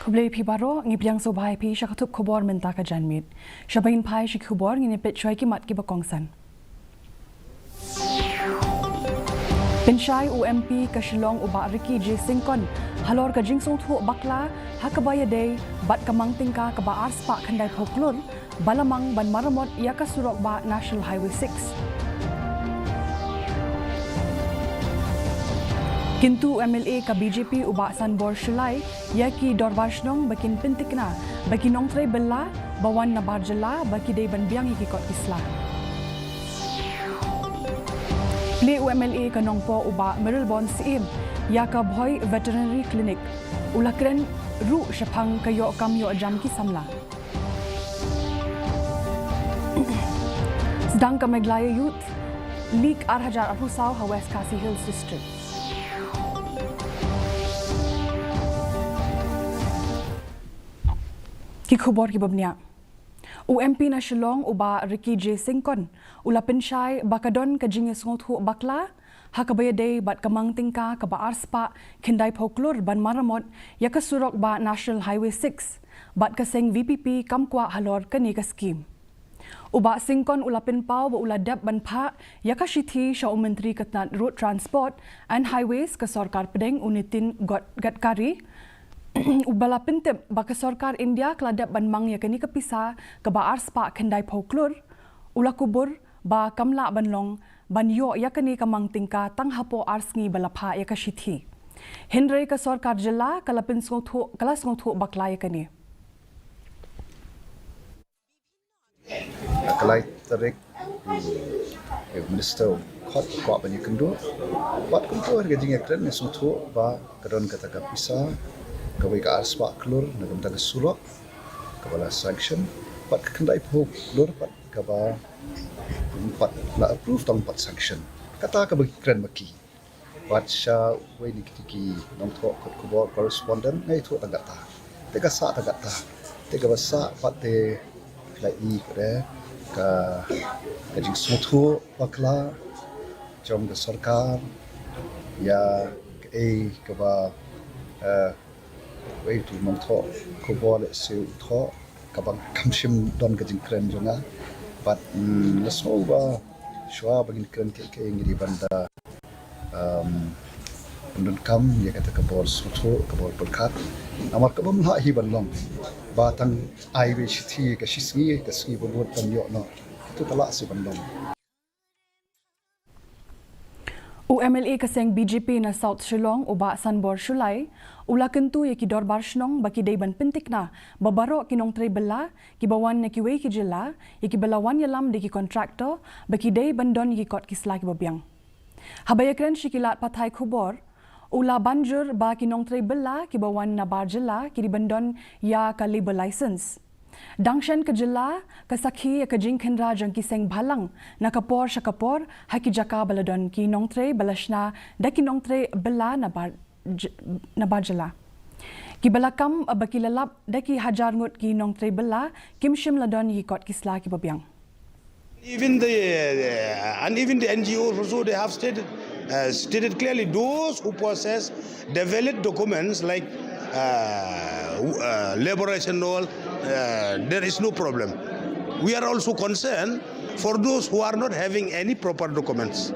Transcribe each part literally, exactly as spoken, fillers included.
Khublei phi baroh, ngi pdiang sngewbha ïa phi sha ka thup khubor mynta ka janmiet. Sha ban phai sha ki khubor, ngin ïa peit shuwa ki mat kiba kongsan. Pynshai u M P ka Shillong u Bah Ricky J Syngkon halor ka jingsngewthuh bakla ha kaba ïadei bad ka mang tyngka kaba arspah khyndaiphew klur ba la mang ban maramot ïa ka surok bah National Highway six. Kyntu u M L A ka B J P u Bah Sanbor Shullai ïa ki dorbar shnong ba kin pyntikna ba ki nongtrei bylla ba wan nabar jylla ba ki dei ban biang ïa ki kot ki sla. Plie u M L A ka Nongpoh u Bah Mayralborn Syiem ïa ka Bhoi Veterinary Clinic. U la kren ruh shaphang ka ïoh kam ïoh jam ki samla. Sdang ka Meghalaya Youth League ar hajar arphew saw ha West Khasi Hills District. Ki khubor kiba bniah. U M P na Shillong u Bah Ricky J Syngkon u la pynshai ba ka don ka jingïasngewthuh bakla ha kaba ïadei bad ka mang tyngka kaba arspah khyndaiphew klur ban maramot ïa ka surok bah National Highway six bad ka seng V P P kam kwah halor kane ka skim. U Bah Syngkon u la pynpaw ba u la dep ban phah ïa ka shithi sha u Myntri ka tnat Road Transport and Highways ka Sorkar Pdeng u Nitin God-, Gadkari, uba la pyntip ba ka Sorkar India ka la dep ban mang ïa kane ka pisa kaba arspah khyndaiphew klur. U la kubur ba kam lah ban long ban ïoh ïa kane ka mang tyngka tang hapoh ar sngi ba la phah ïa ka shithi. Hynrei ka Sorkar Jylla ka la pynsngewthuh, ka la sngewthuh bakla ïa kane. Ka lai tarik, mm, eh, Minister u khot u kwah ban ïakynduh. Bad kumta ka jingïakren ne sngewthuh ba ka don kata ka pisa kawei ka arspah klur na ka bynta ka surok kaba la sanction. Bad ka khyndaiphew klur bad kaba, mm, pat la approve tang pat sanction. Kata kaba kren ba ki. Bad sha uwei na kiti ki nongthoh khubor correspondent nga ïathuh tang katta. Te ka sah tang katta. Te kaba sah pat te la i khublei ka, ka jingsngewthuh bakla jong ka sorkar ïa kaei kaba, eh, Wei tu nongthoh khubor lehse u thoh kaba kam shym don ka jingkren jong nga. Bad, mm, nga sngew ba shuwa ba ngin kren kaei kaei ngi dei ban da, um, pyndonkam ïa kata ka bor sngewthuh, ka bor pyrkhat. Namar ka bym lah hi ban long ba tang ai wei shithi ka shisngi, ka sngi ba mut ban ïoh noh. Itu ka lah seh ban long. U M L A ka seng B J P na South Shillong, u Bah Sanbor Shullai, u la kyntu ïa ki dorbar shnong ba ki dei ban pyntikna ba baroh ki nongtrei bylla kiba wan na kiwei ki jylla, ïa kiba la wan ïalam da ki contractor, ba ki dei ban don ïa ki kot ki sla kiba biang. Haba ïakren sha ki lad pathai khubor, u la ban jur ba ki nongtrei bylla kiba wan nabar jylla ki dei ban don ïa ka labour license. Dang shen ka jylla ka sakhi ïa ka jingkhynra jong ki seng bhalang na ka por sha ka por ha ki jaka ba la don ki nongtrei ba la shna da ki nongtrei bylla nabar j-, nabar jylla. Kiba la kam ba ki la lap da ki hajar ngut ki nongtrei bylla kim shym la don ïa ki kot ki sla kiba biang. Even the, uh, and even the N G Os also, they have stated, uh, stated clearly, those who possess the valid documents like, uh, w-, uh, labour license and all, uh, there is no problem. We are also concerned for those who are not having any proper documents.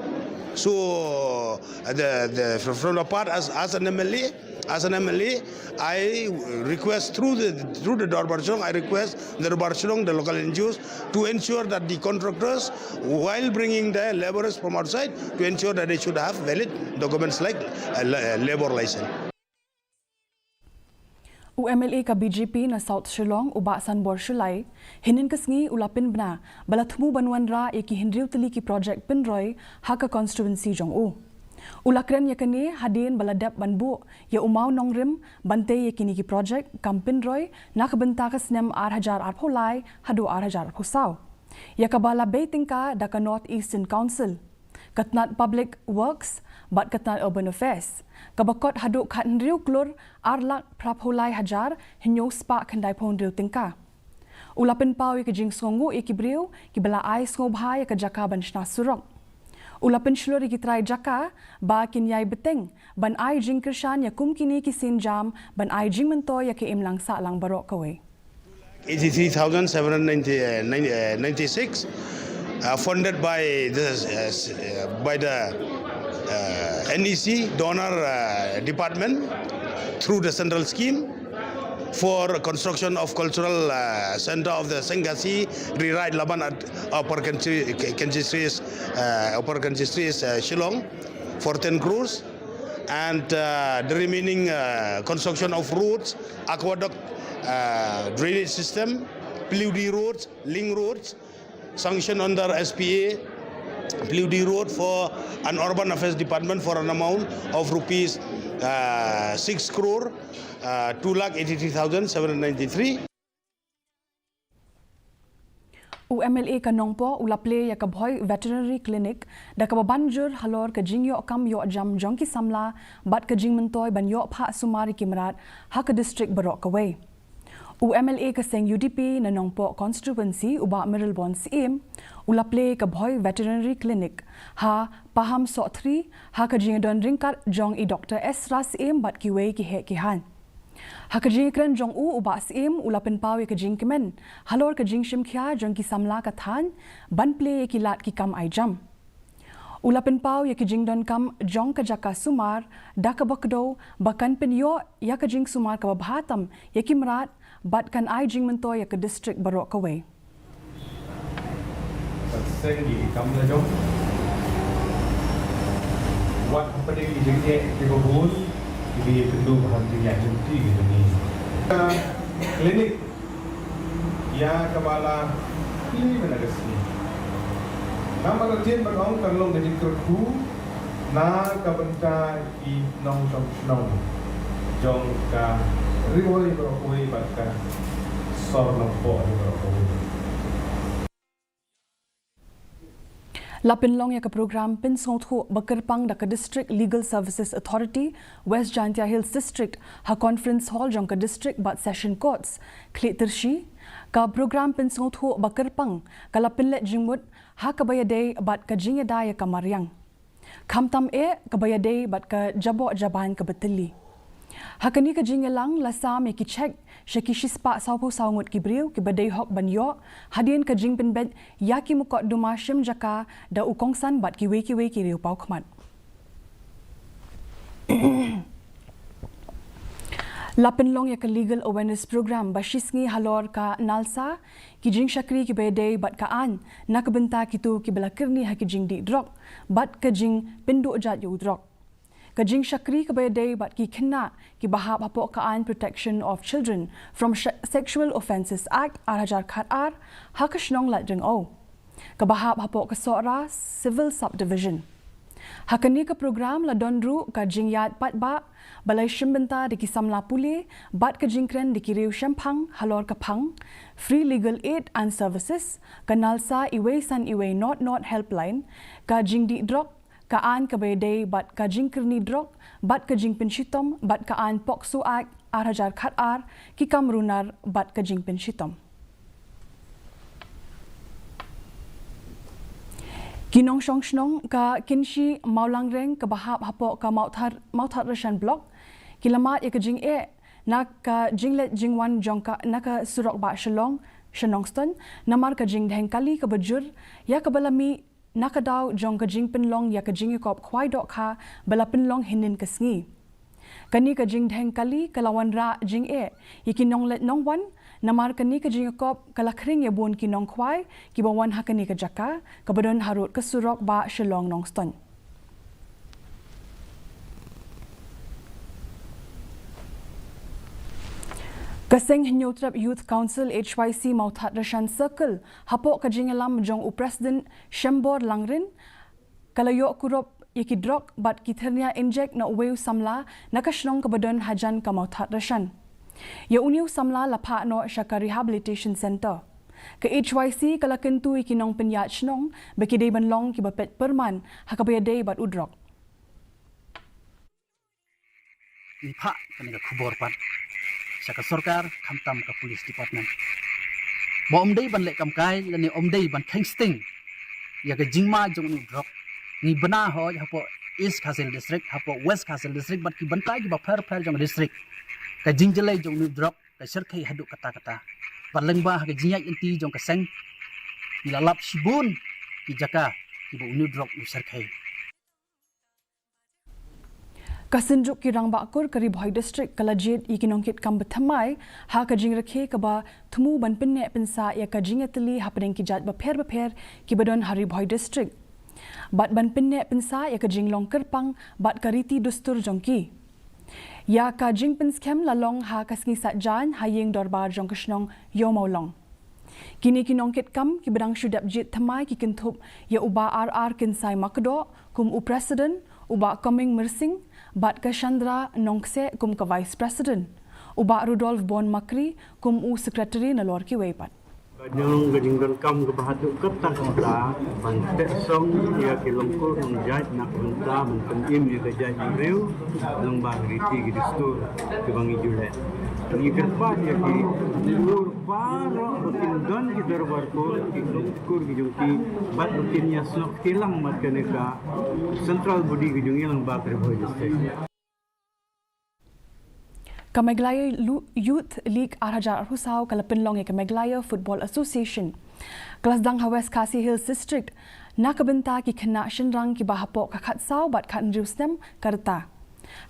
So, uh, the, the, fr-, from the part as, as an M L A, as an M L A, I request through the, through the Dorbar Shillong, I request the Dorbar Shillong, the local N G Os, to ensure that the contractors, while bringing the labourers from outside, to ensure that they should have valid documents like, uh, la-, uh, labour license. U M L A ka B J P na South Shillong, u Bah Sanbor Shullai, hynnin ka sngi u la pynbna ba la thmu ban wanrah ïa ki hynriew tylli ki project pynroi ha ka constituency jong u. U la kren ïa kane hadien ba la dep ban buh ïa u mawnongrim ban tei ïa kine ki project kam pynroi na ka bynta ka snem ar hajar arphew lai haduh ar hajar arphew saw, ïa kaba la bei tyngka da ka North Eastern Council, ka tnat Public Works bad ka tnat Urban Affairs, kaba kot haduh khathynriew klur ar lak phraphew lai hajar hynñiew spah khyndaiphew hynriew tyngka. U la pynpaw ïa ka jingsngewnguh ïa ki briew kiba la ai sngewbha ïa ka jaka ban shna surok. U la pynshlur ïa ki trai jaka ba kin ïai bteng ban ai jingkyrshan ïa kum kine ki sienjam ban ai jingmyntoi ïa ka imlang sahlang baroh kawei. eighty-three thousand seven hundred ninety, uh, ninety, uh, ninety-six, uh, funded by the, uh, s- uh, by the uh, N E C donor uh, department through the central scheme for construction of cultural uh, center of the Sengasi Rirai Laban at Upper Khentsui, Khentsui, uh, Upper Khentsui, uh, Shillong for ten crores, and uh, the remaining uh, construction of roads, aqueduct, uh, drainage system, P W D roads, link roads, sanction under S P A, P W D road for an urban affairs department for an amount of rupees uh, six crore uh, two lakh eighty-three thousand seven hundred ninety-three. U M L A ka Nongpoh u la plie ïa ka Bhoi Veterinary Clinic da kaba ban jur halor ka jingïoh kam ïoh jam jong ki samla bad ka jingmyntoi ban ïoh phah sumar ïa ki mrad ha ka district baroh kawei. U M L A ka seng U D P na Nongpoh constituency u Bah Mayralborn Syiem u la plie ïa ka Bhoi Veterinary Clinic ha Pahamsohthri ha ka jingdon ryngkat jong i Doctor Esra Syiem bad kiwei ki heh ki haiñ. Ha ka jingkren jong u, u Bah Syiem u la pynpaw ïa ka jingkmen halor ka jingshim khia jong ki samla ka thaiñ ban plie ïa ki lad ki kam ai jam. U la pynpaw ïa ka jingdonkam jong ka jaka sumar da kaba kdew ba kan pynïoh ïa ka jingsumar kaba bha tam ïa ki mrad bad kan ai jingmyntoi ïa ka district baroh kawei. Seng ki kam la jong. Wat hapdeng ki jingeh kiba bun kiba ïakynduh ha ka jingïaid lynti ka jong ngi. Ka klinik ïa kaba la plie mynta ka sngi. Namar ka ktien ban ong kan long ka jingkyrkhu na ka bynta ki nongshong shnong jong ka Ri Bhoi baroh kawei bad ka sor Nongpoh baroh kawei. La pynlong ïa ka program pynsngewthuh ba kyrpang da ka District Legal Services Authority, West Jaintia Hills District, ha Conference Hall jong ka District bad Session Courts, Khliehtyrshi. Ka program pynsngewthuh ba kyrpang ka la pynleit jingmut ha kaba ïadei bad ka jingïada ïa ka mariang. Khamtam eh kaba ïadei bad ka jaboh jabain kaba tylli. Ha kane ka jingïalang la sam ïa ki cheque sha ki shispah sawphew saw ngut ki briew kiba dei hok ban ïoh hadien ka jingpynbeit ïa ki mukotduma shim jaka da u kongsan bad kiwei kiwei ki riewpawkhmat. La pynlong ïa ka Legal Awareness Program ba shisngi halor ka NALSA, ki jingshakri kiba ïadei bad ka aiñ na ka bynta kito kiba la kyrni ha ki jingdih drok bad ka jingpynduh jait ïa u drok. Ka jingshakri kaba ïadei bad ki khynnah kiba hap hapoh ka aiñ Protection of Children from Sexual Offences Act ar hajar khatar ha ka shnong Laitryngeu kaba hap hapoh ka Sohra Civil Subdivision. Ha kane ka program la don ruh ka jingïaid paidbah ba la shim bynta da ki samla pule bad ka jingkren da ki riewshemphang halor ka phang, free legal aid and services, ka NALSA uwei san uwei not not helpline, ka jingdih drok, ka aiñ kaba ïadei bad ka jingkyrni drok bad ka jingpynshitom bad ka aiñ POCSO Act ar hajar khatar, ki kam runar bad ka jingpynshitom. Ki nongshong shnong ka Kynshi Mawlangreng kaba hap hapoh ka Mawthadraishan Block ki la mad ïa ka jingeh na ka jingleit jingwan jong ka na ka surok ba Shillong sha Nongstoiñ namar ka jingdheng kali kaba jur ïa kaba la mih na ka daw jong ka jingpynlong ïa ka jingïakop khwai dohkha ba la pynlong hynnin ka sngi. Kane ka jingdheng kali ka la wanrah jingeh ïa ki nongleit nongwan namar kane ka jingïakop ka la khring ïa bun ki nongkhwai kiba wan ha kane ka jaka kaba don harud ka surok ba Shillong Nongstoiñ. Ka seng Hynñiewtrep Youth Council H Y C Mawthadraishan Circle hapoh ka jingïalam jong u President Shembor Langrin ka la ïoh kurup ïa ki drok bad ki thyrnia injek na uwei u samla na ka shnong kaba don hajan ka Mawthadraishan. Ïa une u samla la phah noh sha ka Rehabilitation Centre. Ka H Y C ka la kyntu ïa ki nongpynïaid shnong ba ki dei ban long kiba peit pyrman ha kaba ïadei bad u drok. Ngi phah kane ka khubor pat sha ka sorkar khamtam ka police department ba ym dei ban leh kam kai lane ym dei ban kheiñ sting ïa ka jingma jong une u drok. ngi bna hoi hapoh East Khasi Hills District, hapoh West Khasi Hills District, bad ki bynta kiba pher pher jong district. Ka jingjlei jong une u drok ka shyrkhei haduh katta katta. Bad lyngba ha ka jingïaid lynti jong ka seng, ngi la lap shibun ki jaka kiba une u drok u shyrkhei. Ka Synjuk ki Rangbah Kur ka Ri Bhoi District ka la jied ïa ki nongkitkam ba thymmai ha ka jingrakhe kaba thmu ban pynneh pynsah ïa ka jingïatylli hapdeng ki jait bapher bapher kiba don ha Ri Bhoi District, bad ban pynneh pynsah ïa ka jinglong kyrpang bad ka riti dustur jong ki. Ïa ka jingpynskhem la long ha ka sngi Saitjaiñ ha ïing dorbar jong ka shnong Ïew Mawlong. Kine ki nongkitkam kiba dang shu dep jied thymmai ki kynthup ïa u Bah R R Kynsai Makdoh kum u President, u Bah Coming Myrsing, bad ka Chandra Nongkseh kum ka Vice President, u Bah Rudolph Bon Makri kum u Secretary, nalor kiwei pat. Ka jong ka jingdonkam kaba haduh katta katta ban teh song ïa ki long kur long jait na ka bynta ban pynim ïa ka jaitbynriew lyngba ki riti ki dustur kiba ngi ju leh. Ngi kyrpad ïa ki lur baroh ba kin don ki dorbar kur, ki long kur ki jong ki, bad ba kin ïasnoh kti lang bad kane ka central body ki jong ngi lyngba ka Ri Bhoi District. Ka Meghalaya Lu-, Youth League ar hajar arphew saw ka la pynlong ïa ka Meghalaya Football Association. Ka la sdang ha West Khasi Hills District na ka bynta ki khynnah shynrang kiba hapoh ka khatsaw bad khathynriew snem ka rta.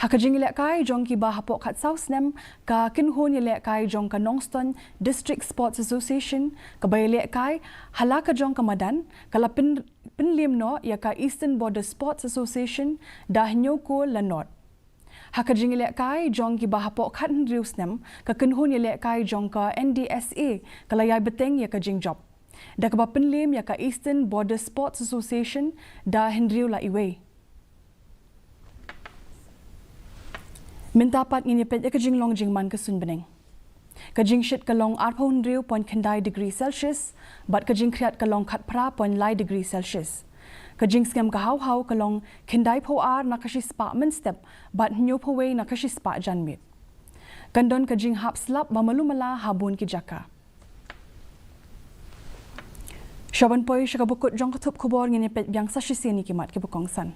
Ha ka jingïalehkai jong kiba hapoh khatsaw snem, ka kynhun ïalehkai jong ka Nongstoiñ District Sports Association kaba ïalehkai ha la ka jong ka madan ka la pyn-, pynliem noh ïa ka Eastern Border Sports Association da hynñiew kol la nod. Ha ka jingïalehkai jong kiba hapoh khathynriew snem, ka kynhun ïalehkai jong ka N D S A ka la ïai bteng ïa ka jingjop da kaba pynliem ïa ka Eastern Border Sports Association da hynriew la iwei. Mynta pat ngin ïa peit ïa ka jinglong jingman ka suiñ bneng. Ka jingshit ka long arphew hynriew point khyndai degree Celsius, bad ka jingkhriat ka long khatphra point lai degree Celsius. Ka jingsngem ka haw haw ka long khyndaiphew ar na ka shispah mynstep, bad hynñiewphew wei na ka shispah janmiet. Kan don ka jinghap slap ba malu mala ha bun ki jaka. Sha ban poi sha kaba kut jong ka thup khubor, ngin ïa peit biang sa shisien ïa ki mat kiba kongsan.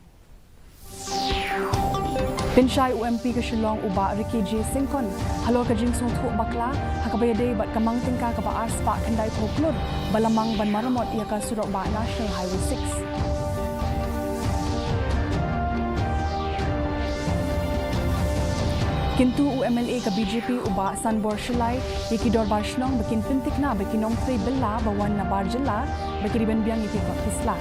Pynshai u M P ka Shillong u Bah Ricky J Syngkon halor ka jingsngewthuh bakla ha kaba ïadei bad ka mang tyngka kaba arspah khyndaiphew klur ba la mang ban maramot ïa ka surok bah National Highway six. Kyntu u M L A ka B J P u Bah Sanbor Shullai ïa ki dorbar shnong ba kin pynthikna bad ki nongtrei bylla ba wan na bar jylla ba ki dei ban biang ïa ki kot ki sla.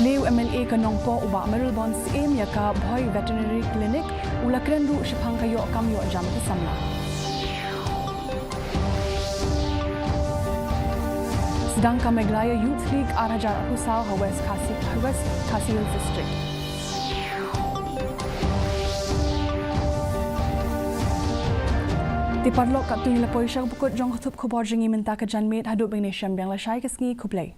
Lei u M L A ka Nongpoh u Bah Mayralborn Syiem ïa ka Bhoi Veterinary Clinic, u la kren ruh shaphang ka ïoh kam ïoh jam ki samla. Sdang ka Meghalaya Youth League ar hajar arphew saw ha West Khasi, ha West Khasi Hills District. Te paralok, katto ngi la poi sha kaba kut jong ka thup khubor jong ngi mynta ka janmiet, haduh ban ïashem biang lashai ka sngi, khublei.